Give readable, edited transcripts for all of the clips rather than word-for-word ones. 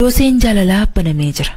Dooseen jaalalaa banamee jira.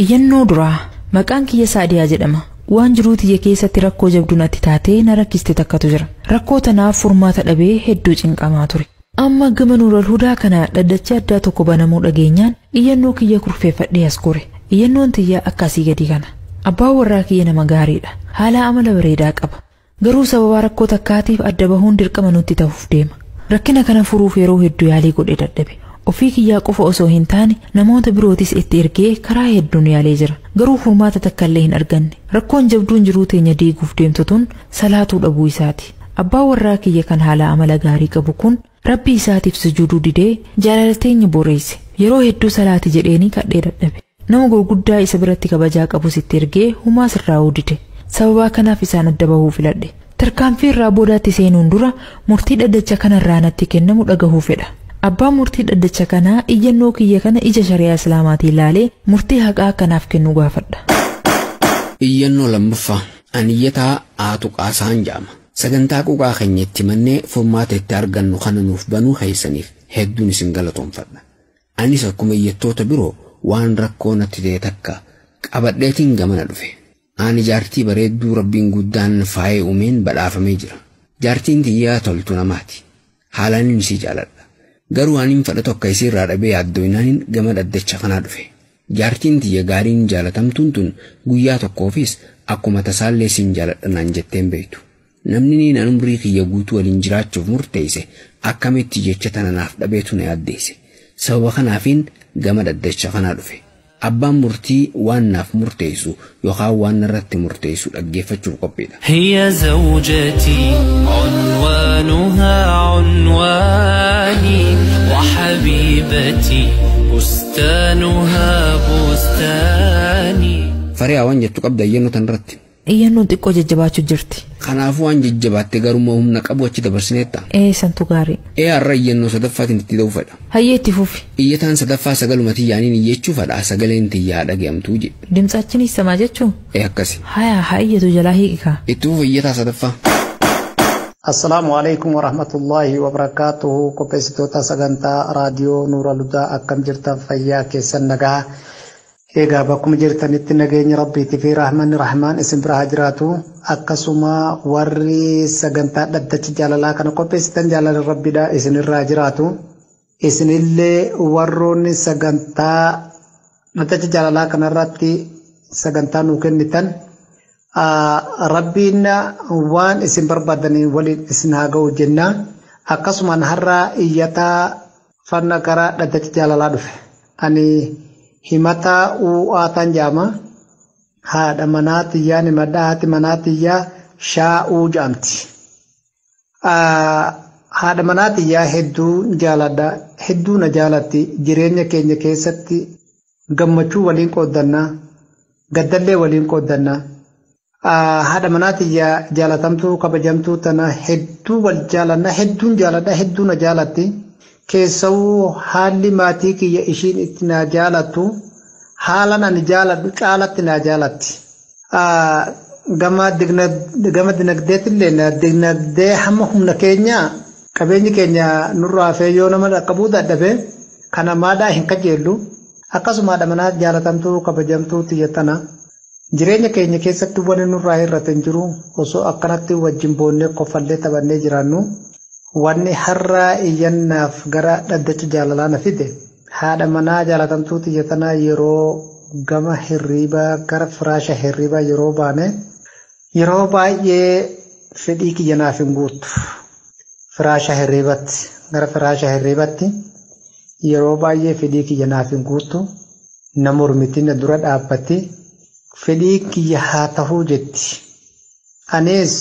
Iyyannoo duraa maqaan kiyya Saadiyaa jedhama. Waan jiruu tiyya keessatti rakkoo jabduu natti taatee na rakkiste takkatu jira. Rakkoo tanaaf furmaata dhabee hedduu cinqamaa ture. Amma gama Nuural Hudaa kana dhaddacha addaa tokko banamuu dhageenyaan iyyannoo kiyya kurfeeffadhee as gore. Iyyannoon tiyya akkasii gadi kana. Abbaan warraa kiyya nama gaariidha. Haala amala bareedaa qaba. Garuu sababa rakkoo takkaatiif adda bahuun dirqama nutti ta'uuf deema. Rakkina kana furuuf yeroo hedduu yaalii godhee dadhabe. Ofii kiyyaa qofa osoo hin taane namoota birootis itti ergee karaa hedduun yaalee jira. Garuu furmaata takka illee hin arganne. Rakkoon jabduun jiruu teenya diiguuf deemtu tun salaatuu dhabuu isaati. Abbaan warraa kiyya kan haala amala gaarii qabu kun rabbii isaatiif sujuuduu didee jaalala teenya boreesse. Yeroo hedduu salaati jedheenii kadhee dadhabe. Nama gurguddaa isa biratti kabajaa qabus itti ergee humaa sirraa'uu dide. Sababaa kanaaf isaan adda bahuu filadhe. Tarkaanfii irraa boodaatti seenuun dura murtii dhaddacha kanarraa natti kennamu dhagahuu fedha. Abbaan murtii dhaddacha kanaa iyyannoo kiyya kana ija shari'aa Islaamaatiin ilaalee murtii haqaa akkanaaf kennu gaafadha. Iyyannoo lammaffaa aniyyataa aatu qaasaan jedhama. Sagantaa quqaa keenya itti mannee furmaata itti argannu kana nuuf banuu keessaniif hedduun isin galatoomfadha. Anis akkuma iyyattoota biroo waan rakkoo natti ta'e takka qabadheetiin gamana dhufe. Ani jaartii bareedduu rabbiin guddaan faayee uumeen badhaafamee jira. Jaartiin tiyyaa toltu namaati. Haalaan isii jaaladha. Garuu aniin fedha tokko isiirraa dhabee yaaddooyinaaniin gama dhaddacha kanaa dhufe. Jaartiin tiyya gaariin jaalatamtuun tun guyyaa tokkoofis akkuma tasaallee siin jaaladha naan jetteen beektu. Namni niin an umrii kiyya guutuu waliin jiraachuuf murteesse akkamitti jecha tana naaf dhabeetu na yaaddeesse. Sababa kanaafiin gama dhaddacha kanaa dhufe. Abbaan murtii waan naaf murteessu yookaan waan narratti murteessu dhaggeeffachuuf qophiidha. هي زوجتي عنوانها عنواني وحبيبتي بستانها بستاني Fariyaa waan jettu qabda iyyannoo tanarratti. Iyyannoon xiqqoo jajjabaachuu jirti. Kanaafuu waan jajjabaatte garuma humna qabu achi dabarsineetta. Ee santu gaarii. Ee har'a iyyannoo sadaffaatiin itti ta'uu fedha. Hayyee itti fufi. Iyyataan sadaffaa sagaluma xiyyaaniin iyyachuu fedha sagaleen xiyyaa dhaga'amtuu jedhe. Dimtsaachinis samaa jechuun? Ee akkasi. Hayaa haa iyyatu jalaa hiikaa. Itti fufi iyyataa sadaffaa. Assalaamu alaikum warahmatullaahi wabarakaatuhu. Qopheessitoota sagantaa raadiyoo Nuura Ludaa akkam jirtan fayyaa keessan nagaa. Egaa bakkuma jirtanitti nageenya rabbiitii fi rahmanni rahmaan isin bira haa jiraatu. Akkasuma warri sagantaa dhaddacha jaalalaa kana qopheessitan jaalala rabbiidha isinirraa jiraatu. Isinillee warroonni sagantaa dhaddacha jaalalaa kanarratti sagantaa nuu kennitan rabbiin waan isin barbaadaniin waliin isin haa ga'u jenna. Akkasumaan har'a iyyataa fanna gara dhaddacha jaalalaa dhufe. Ani himata u'aataan jedhama. Haadha manaa xiyyaa ni madda haati manaa xiyyaa shaa'uu jedhamti. Haadha manaa xiyyaa hedduu jaaladha. Hedduu na jaalatti. Jireenya keenya keessatti gammachuu waliin qooddanna. Gaddallee waliin qooddanna. Haadha manaa xiyyaa jaalatamtuu kabajamtuu tana hedduu wal jaalanna. Hedduun jaaladha. Hedduu na jaalatti. Keessawuu haalli maatii kiyya ishiin itti na jaalattu haalan ani jaaladhu caalatti na jaalatti. Gama dinagdeetillee dinagdee hamma humna keenya qabeenyi keenya nurraa hafee yoo nama dhaqqabuu dadhabe kana maadhaa hin kajeellu. Akkasuma haadha manaa jaalatamtuu kabajamtuu tiyya tana jireenya keenya keessatti wanni nurraa hir'ate hin jiru osoo akkanatti wajjin boonnee kofallee taphannee jiraannu. Wanni har'a iyyannaaf gara dhaddacha jaalalaa na fide haadha manaa jaalatamtuu tiyya tanaa yeroo gama hirriibaa gara firaasha hirriibaa yeroo baane yeroo baay'ee fedhii kiyya naaf hin guuttu. Firaasha hirriibatti gara firaasha hirriibatti yeroo baay'ee fedhii kiyya naaf hin guuttu na mormiti na dura dhaabbatti fedhii kiyya haa ta'uu jetti. Anis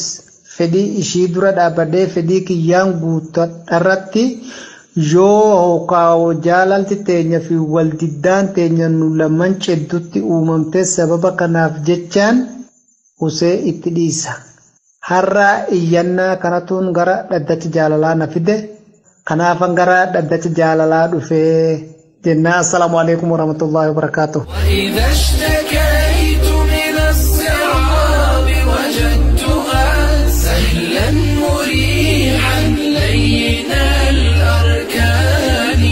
fedhii ishii dura dhaabbadhee fedhii kiyyaan guuttadharratti yoo jaalalti teenya fi waldiddaan teenya nu lamaan ceddutti uumamte sababa kanaaf jechaan usee itti dhiisa. Har'a iyyannaa kanatuun gara dhaddacha jaalalaa na fide. Kanaafan gara dhaddacha jaalalaa dhufee jennaa. Assalaamu alaikum warahmatullaahi wabarakaatuh. وإذا اشتكيت من الصعاب وجدتها سهلا مريحا لين الأركان.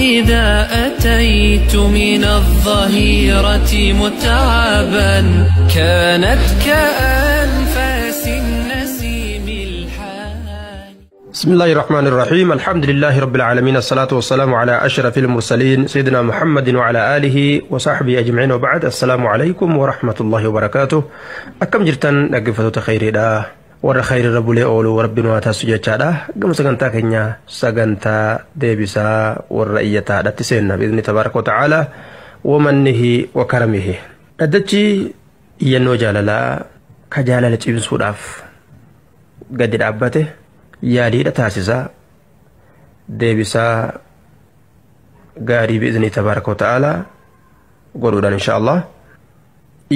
إذا أتيت من الظهيرة متعبا كانت كأنفاس النسيم الحان. بسم الله الرحمن الرحيم. الحمد لله رب العالمين، الصلاة والسلام على أشرف المرسلين سيدنا محمد وعلى آله وصحبه أجمعين، وبعد. السلام عليكم ورحمة الله وبركاته. أكم جرتن نقفتو خير دا warra khayri irra bulee oolu rabbiin waa taasisu jechaadha. Gama sagantaa keenya sagantaa deebisaa warra iyyataadhatti seenna biizni tabaaraka wata'aalaa wamannihi wa karamihi. Dhaddachi iyyannoo jaalalaa ka jaalala cimsuudhaaf gadi dhaabbate yaaliidha taasisaa deebisaa gaarii biizni tabaaraka wata'aalaa godhuudhaan insha Allah.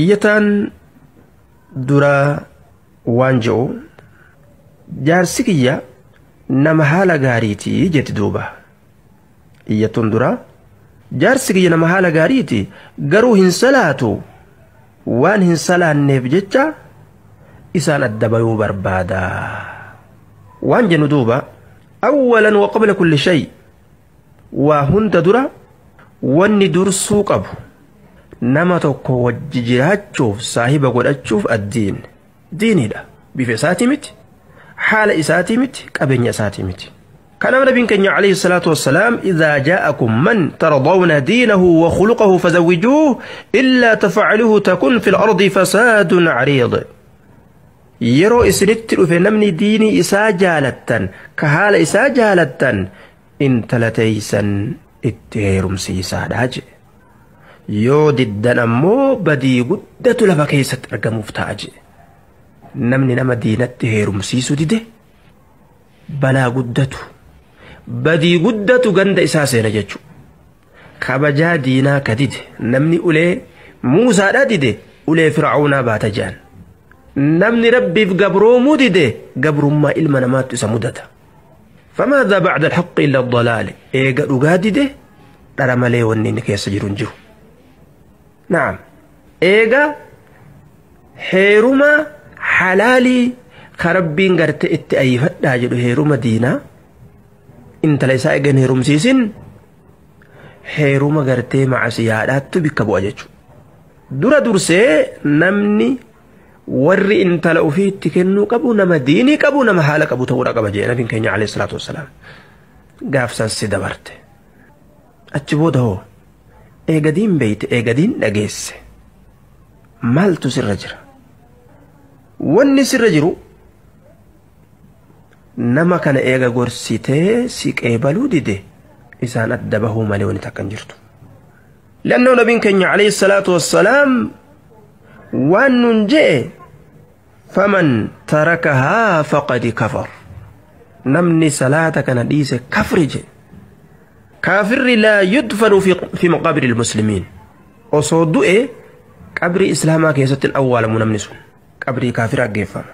Iyyataan duraa waan je'u jaarsi kiyya nama haala gaariitii jetti duuba. Iyyattuun dura jaarsi kiyya nama haala gaariiti garuu hin salaatu, waan hin salaanneef jecha isaan adda bayuu barbaada. Waan jennu duuba awwalan wa qabla kulli shay, waa hunda dura wanni dursuu qabu nama tokko wajji jiraachuuf saahiba godhachuuf addiin diinidha. Bifa isaatii miti, haala isaatii miti, qabeenya isaatii miti. Kanaaf nabiin keenya alayhi salaatu wassalaam idhaa jaa'akum man tardawna diinahu wa khuluqahu fazawwijuuhu illaa tafcaluhu takun fil ardi fasaadun cariid. Yeroo isinitti dhufe namni diinii isaa jaalattan ka haala isaa jaalattan intala teeysan itti heerumsiisaadha jedhe. Yoo diddan ammoo badii guddatu lafa keessatti argamuuf ta'a jedhe. Namni nama diinatti heerumsiisu dide balaa guddatu badii guddatu ganda isaa seena jechuudha. Kabajaa diinaa ka dide namni ulee Muusaadhaa dide ulee Fir'aawnaa baata jedhan. Namni rabbiif gabroomuu dide gabrummaa ilma namaatti isa mudata. Famaadhaa bacda alhaqqi illa addalaale. Eega dhugaa dide dhara malee wanni inni keessa jiru hin jiru. Naam. Eega heeruma halaalii ka rabbiin garte itti ayyifadhaa jedhu heeruma diinaa intala isaa eegan heerumsiisin heeruma gartee macasiyaadhaattu bikka bu'a jechuudha. Dura dursee namni warri intala ofii itti kennuu qabu nama diinii qabu nama haala qabu ta'uudha qaba jedhe nabiin keenya alayhi salaatu wassalaam. Gaafsan si dabarte. Achi booda hoo eega diin beeyte eega diin dhageesse maaltu sirra jira? Wanni sirra jiru nama kana eega gorsitee si qeebaluu dide isaan adda bahuu malee wanni takka hin jirtu. Le'annoo nabiin keenya alayhi salaatu wassalaam waan nun je'e faman tarakahaa faqad kafar. Namni salaata kana dhiise kafri je'e. Kaafirri laa yudfanu fi maqaabiri almuslimiin. Osoo du'e qabrii islaamaa keessatti hin awwaalamu namni sun. Qabrii kaafiraa geeffama.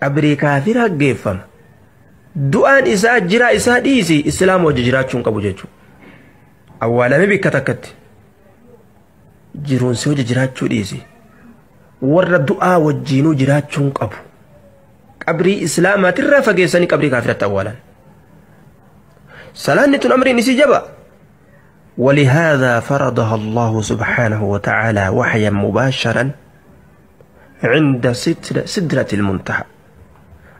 Qabrii kaafiraa geeffama. Du'aan isaa jiraa isaa dhiisi islaama wajji jiraachuu hin qabu jechuudha. Awwaalame bikka takkatti. Jiruunsi wajji jiraachuu dhiisi. Warra du'aa wajjiinuu jiraachuu hin qabu. Qabrii islaamaatirraa fageessanii qabrii kaafiratti awwaalan. Salaanni tun amriin isii jaba. ولهذا فرضها الله سبحانه وتعالى وحيا مباشرا عند سدرة المنتهى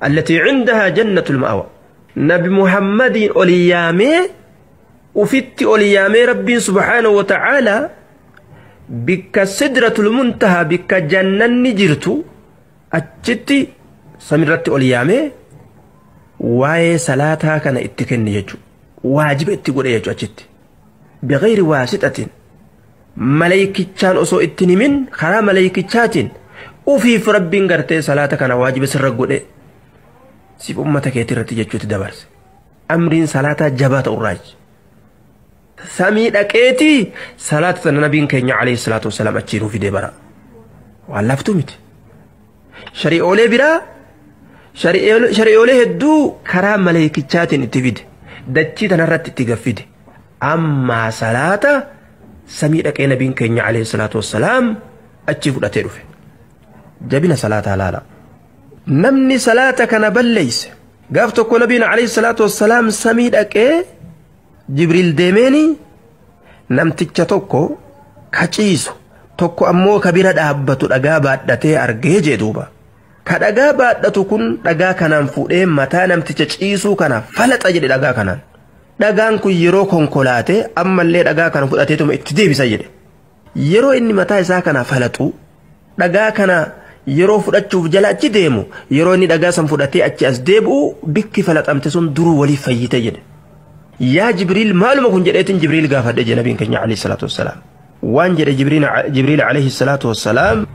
التي عندها جنة المأوى. نبي محمد أوليامي وفت أوليامي ربي سبحانه وتعالى بك سدرة المنتهى بك جنة نجرت أجتي سمرت أوليامي واي صلاتها كان اتكن يجو واجب اتقول يجو أجتي بغير واسطة ملائكتان أسو اتنمين خرا ملائكتاتين وفي ربين غرتي صلاة كان واجب سر غودي سيف أمتك يترتي جچوت دبرس أمرين صلاة جبات أوراج سامي دقيتي صلاة النبي كenya عليه الصلاة والسلام أچيرو في دبرا وعلفتو مت شريعولي برا شريعولي هدو خرا ملائكتاتين اتفيد دچي تنرت اتغفيد أما صلاة سامي دقي نبي كenya عليه الصلاة والسلام أچي فداتي دفه جبنا صلاة لالا نمني صلاة كان بليس قاف tokko nabiin alayhi salaatu wassalaam samii dhaqee Jibriil deemeeni namticha tokko ka ciisu tokko ammoo ka bira dhaabbatu dhagaa baadhatee argee jee duuba. Ka dhagaa baadhatu kun dhagaa kanaan fuudhee mataa namticha ciisuu kana falaxa jedhe dhagaa kanaan. Dhagaan kun yeroo konkolaate ammallee dhagaa kana fudhateetuma itti deebisa jedhe. Yeroo inni mataa isaa kana falaxu dhagaa kana yeroo fudhachuuf jala achi deemu yeroo inni dhagaa san fudhatee achi as deebi'u bikki falaxamte sun duruu waliif fayyite jedhe. Yaa Jibriil maaluma kun jedheetiin Jibriil gaafadhe jedhe nabiin keenya alayhi salaatu wassalaam. Waan jedhe Jibriil alayhi salaatu wassalaam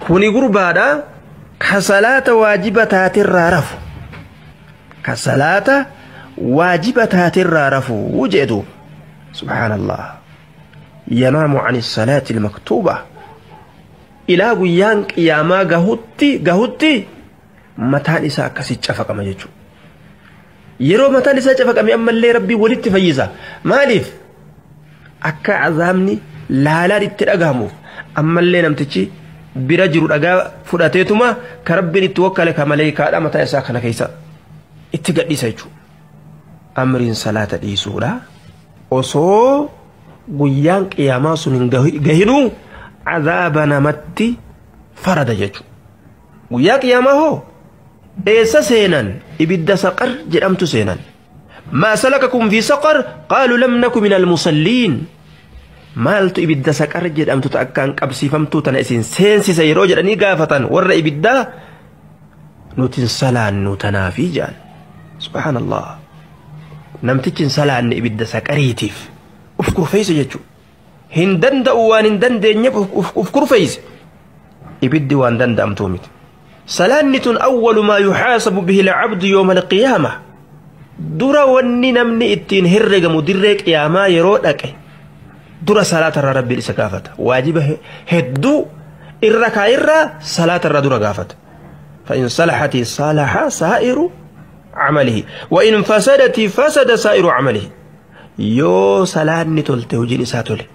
kuni gurbaadha ka salaata waajiba taaterraa rafu. Ka salaata waajiba taaterraa rafu jedhe duuba. Subhaanallah. Yanaamu ani salaati almaktuuba. Ilaa guyyaan qiyaamaa gahutti mataan isaa akkasii cafaqama jechuudha. Yeroo mataan isaa cafaqame ammallee rabbii walitti fayyisa. Maaliif? Akka azaabni laalaan itti dhagahamuuf ammallee namtichi bira jiru dhagaa fudhateetuma ka rabbiin itti wakkale ka maleekaadha mataa isaa kana keessa itti gadhiisa jechuudha. Amriin salaata dhiisuudha. Osoo guyyaan qiyaamaa sun hin gahinuu azaaba namatti farada jechuudha. Guyyaa qiyaamaa hoo eessa seenan? Ibidda saqar jedhamtu seenan. Maa salakakum fi saqar qaalu lam naku min almusalliin. Maaltu ibidda saqar jedhamtu akkaan qabsiifamtuu tana isin seensise yeroo jedhanii gaafatan warra ibiddaa nuti hin salaannu tanaafi jedhan. Subhaanallah. Namtichi hin salaanne ibidda saqariitiif uf kurfeeyse jechuudha. Hin danda'u waan hin dandeenyeef uf kurfeeyse. Ibiddi waan danda'amtuu miti. Salaanni tun awwalu maa yuxaasabu bihi alcabdu yawma alqiyaama. Dura wanni namni ittiin herregamu dirree qiyaamaa yeroo dhaqe dura salaatarraa rabbiin isa gaafata. Waajiba hedduu irra kaa'irraa salaatarraa dura gaafata. فإن صلحت صلح سائر عمله وإن فسدت فسد سائر عمله. yoo salaanni tolte hojiin isaa tole,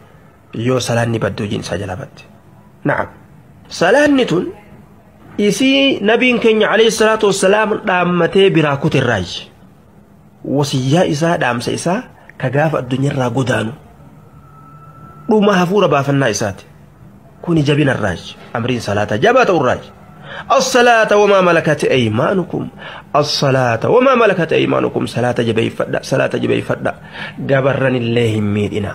yoo salaanni badde hojiin isaa jala badde. Na'am. Salaanni tun isii nabiin keenya alayhi salaatu wassalaam dhaammatee biraa kutirraayi. Wasiyyaa isaa dhaamsa isaa ka gaafa addunyaarraa godaanu dhuma hafuura baafannaa isaati. Kuni jabinarraayi. Amriin salaata jabaa ta'urraayi. الصلاة وما ملكت أيمانكم. الصلاة وما ملكت أيمانكم. صلاة جبي فدا صلاة جبي فدا جبرني الله ميدنا.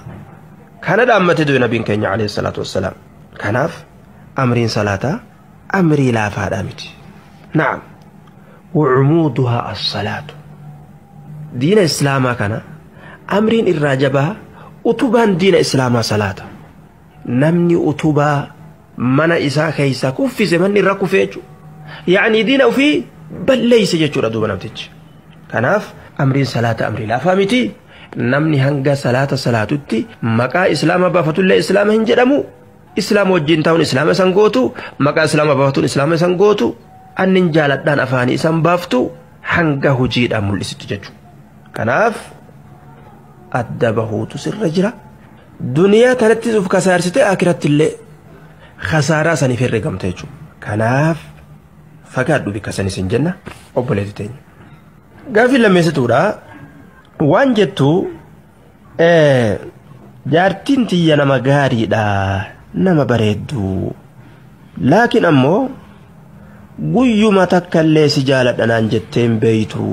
كان دامت دو نبي كenya عليه الصلاة والسلام. كناف أمرين صلاة أمري لا فادامت. نعم. وعمودها الصلاة. دين الإسلام كان أمرين الراجبة أتوبان دين الإسلام صلاة. نمني أتوبا mana isaa keessa kuffise manni irra kufee jechuudha. Yaa'ni diina ofii balleeyse jechuudha duuba namtichi. Kanaaf amriin salaata amrii laafaa miti. Namni hanga salaata salaatutti maqaa islaama baafatullee islaama hin jedhamu. Islaama wajjin taa'uun islaama isan gootu, maqaa islaama baafatuun islaama isan gootu, annin jaaladhaan afaanii isan baaftu hanga hojiidhaan mul'isitu jechuudha. Kanaaf adda bahuutu sirra jira. Duniyaa tanattis of kasaarsite akiratti illee khasaaraa saniif herregamte jechuudha. Kanaaf fagaadhu bikka sanis hin jenna obboleetti teenya. Gaaffii lammeessituudha. Waan jettu jaartiin tiyya nama gaariidha, nama bareedduu. Laakiin ammoo guyyuma takka illee si jaaladha naan jetteen beeytu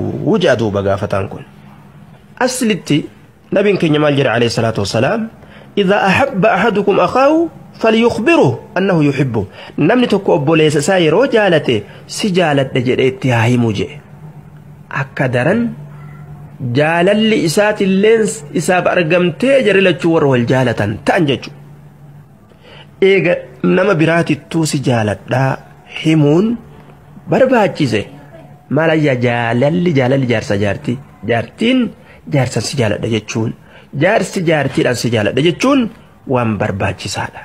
jedha duuba gaafataan kun. Aslitti nabiin keenya maal jedha alayhi salaatu wassalaam? إذا أحب أحدكم أخاه فليخبره أنه يحبه. نمني تكو أبوليس سايرو جالته سجالت جريتي هاي موجي أكدرن جالل إسات اللينس إساب أرقمتي جري لجور والجالة تأنجج إيغا نما براتي توسي جالت لا حمون برباجيزي ما لا جالل جالل جارسا جارتي جارتين جارسا سجالت جتشون jaarsi jaartiidhaan si jaaladha jechuun waan barbaachisaadha.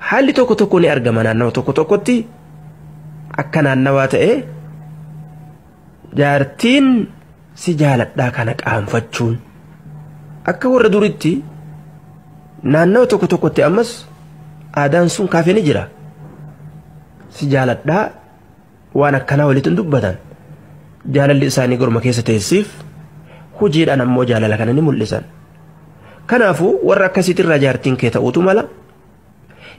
Haalli tokko tokko ni argama naannawa tokko tokkotti akka naannawaa ta'e jaartiin si jaaladhaa kana qaanfachuun akka warra duritti naannawa tokko tokkotti ammas aadaan sun kaafee ni jira. Si jaaladhaa waan akkanaa walitti hin dubbatan jaalalli isaanii gorma keessa teessiif hojiidhaan ammoo jaalala kana ni mul'isan. Kanaafuu warra akkasiitirraa jaartiin kee ta'uutu mala.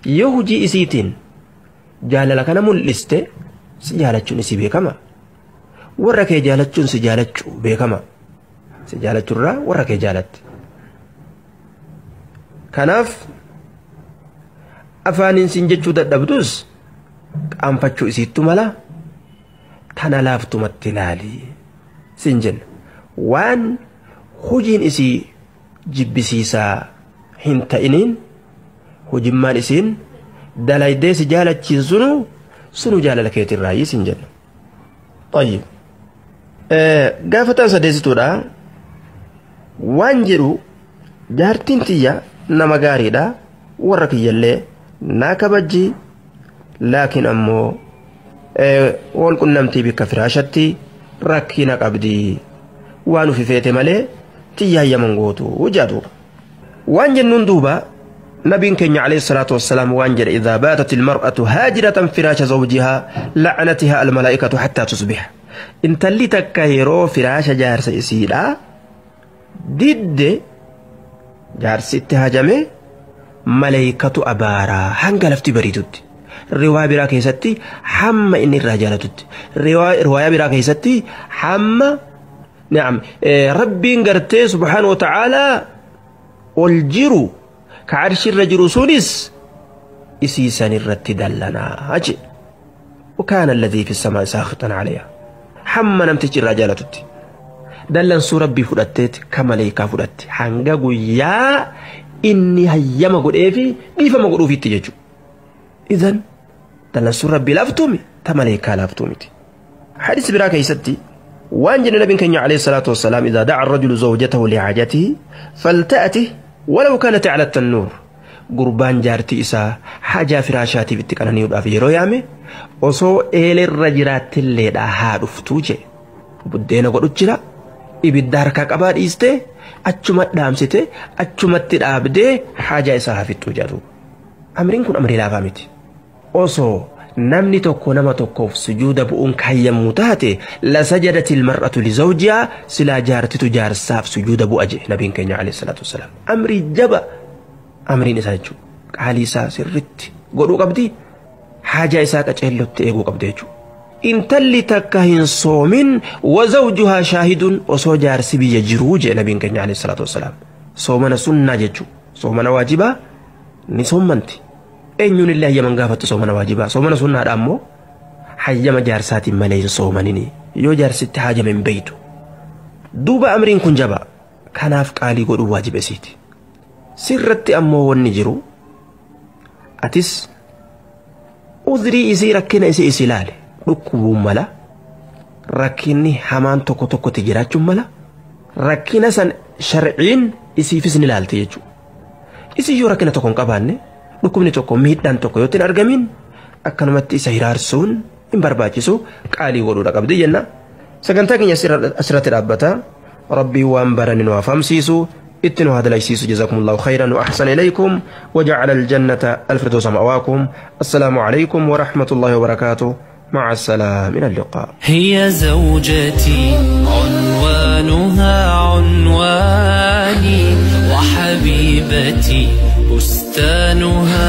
Yoo hojii isiitiin jaalala kana mul'iste si jaalachuun isii beekama. Warra kee jaalachuun si jaalachuu beekama. Si jaalachuurraa warra kee jaalatti. Kanaaf afaaniin siin jechuu dadhabdus qaanfachuu isiittu mala. Tana laaftumatti ilaali siin jenna. Waan hojiin isii jibbisiisaa hin ta'iniin hojimmaan isiin dalaydee si jaalachiisu sunu jaalala keetirraayi siin jenna. Tayyib. Gaafataan sadeessituudha. Waan jedhu jaartiin tiyya nama gaariidha, warra kiyyallee naa kabajji, laakiin ammoo wal qunnamtii bikka firaashatti rakkina qabdi, waan ufi feete malee tiyya hayyaman gootu jedhu. Waan jennuun duuba nabiin keenya alayhi salaatu wassalaam waan jedhe: idhaa baatat ilmar'atu haajiratan firaasha zawjihaa la'anatihaa almalaa'ikatu hattaa tusbih. Intalli takka yeroo firaasha jaarsa isiidhaa didde jaarsi itti hajame maleeykatu abaaraa hanga lafti bariitutti. Riwaa biraa keessatti hamma inni irraa jaalatutti. Riwaayaa biraa keessatti hamma naam rabbiin gartee subhaanahu wa ta'aalaa ol jiru ka arshirra jiru sunis isii san irratti dallanaa jedhe. وكان الذي في السماء ساخطا عليها. Hamma namtichi irraa jaalatutti. Dallansuu rabbii fudhatteet ka maleekaa fudhatte hanga guyyaa inni hayyama godheefi dhiifama godhuufitti jechuudha. Idan dallansuu rabbii laaftuumi ta maleekaa laaftuu miti. Hadis biraa keessatti waan jedhe nabiin keenya alayhi salaatu wassalaam: idhaa da'a arrajulu zawjatahu lihaajatihi falta'atih walaw kaanat ala tannuur. Gurbaan jaartii isaa hajaa firaashaatiif itti qanani'uudhaaf yeroo yaame osoo eelerra jiraatilleedha haa dhuftuu jedhe. Buddeena godhu jira, ibidda harkaa qabaa dhiistee achuma dhaamsite achumatti dhaabdee haajaa isaa haa fixxuu jedhu. Amriin kun amrii laafaa miti. Osoo namni tokko nama tokkoof sujuuda bu'uun kayyamuu taate lasajadati ilmar'atu lizawjihaa, silaa jaartitu jaarsaaf sujuuda bu'a jedhe nabiin keenya alayhi salaatu wassalaam. Amrii jaba amriin isaa jechuudha. Qaalii isaa sirritti godhuu qabdi, haajaa isaa qaceellotti eeguu qabdi jechuudha. Intalli takka hin soomin wazawjuhaa shaahidun osoo jaarsi biyya jiruu jedhe nabiin keenya alayhi salaatu wassalaam. Soomana sunnaa jechuudha. Soomana waajibaa ni soommanti. Eenyuun illee hayyaman gaafattu soomana waajibaa. Soomana sunnaadha ammoo hayyama jaarsaatiin malee hin soomanini. Yoo jaarsitti haajame hin beeytu. Duuba amriin kun jaba. Kanaaf qaalii godhuu waajiba isiiti. Sirratti ammoo wanni jiru atis uzrii isii rakkina isii isii ilaale. Dhukkubuun mala, rakkinni hamaan tokko tokkotti jiraachuun mala, rakkina san sharciin isiifis ni ilaalti jechuudha. Isii yoo rakkina tokko hin qabaanne, dhukkubni tokko miidhaan tokko yoo hin argamin akkanumatti isa hiraarsuun hin barbaachisu, qaalii godhuudha qabdi jenna. Sagantaa keenya asirratti dhaabbata. Rabbii waan barani nu hafaamsiisu itti nu hadalaysiisu. Jazakumullahu khayran wa ahsana ilaykum wa ja'ala aljannata alfirdawsa ma'waakum. Assalaamu alaykum wa rahmatullahi wa barakaatuh. مع السلامة، إلى اللقاء. هي زوجتي عنوانها عنواني وحبيبتي بستانها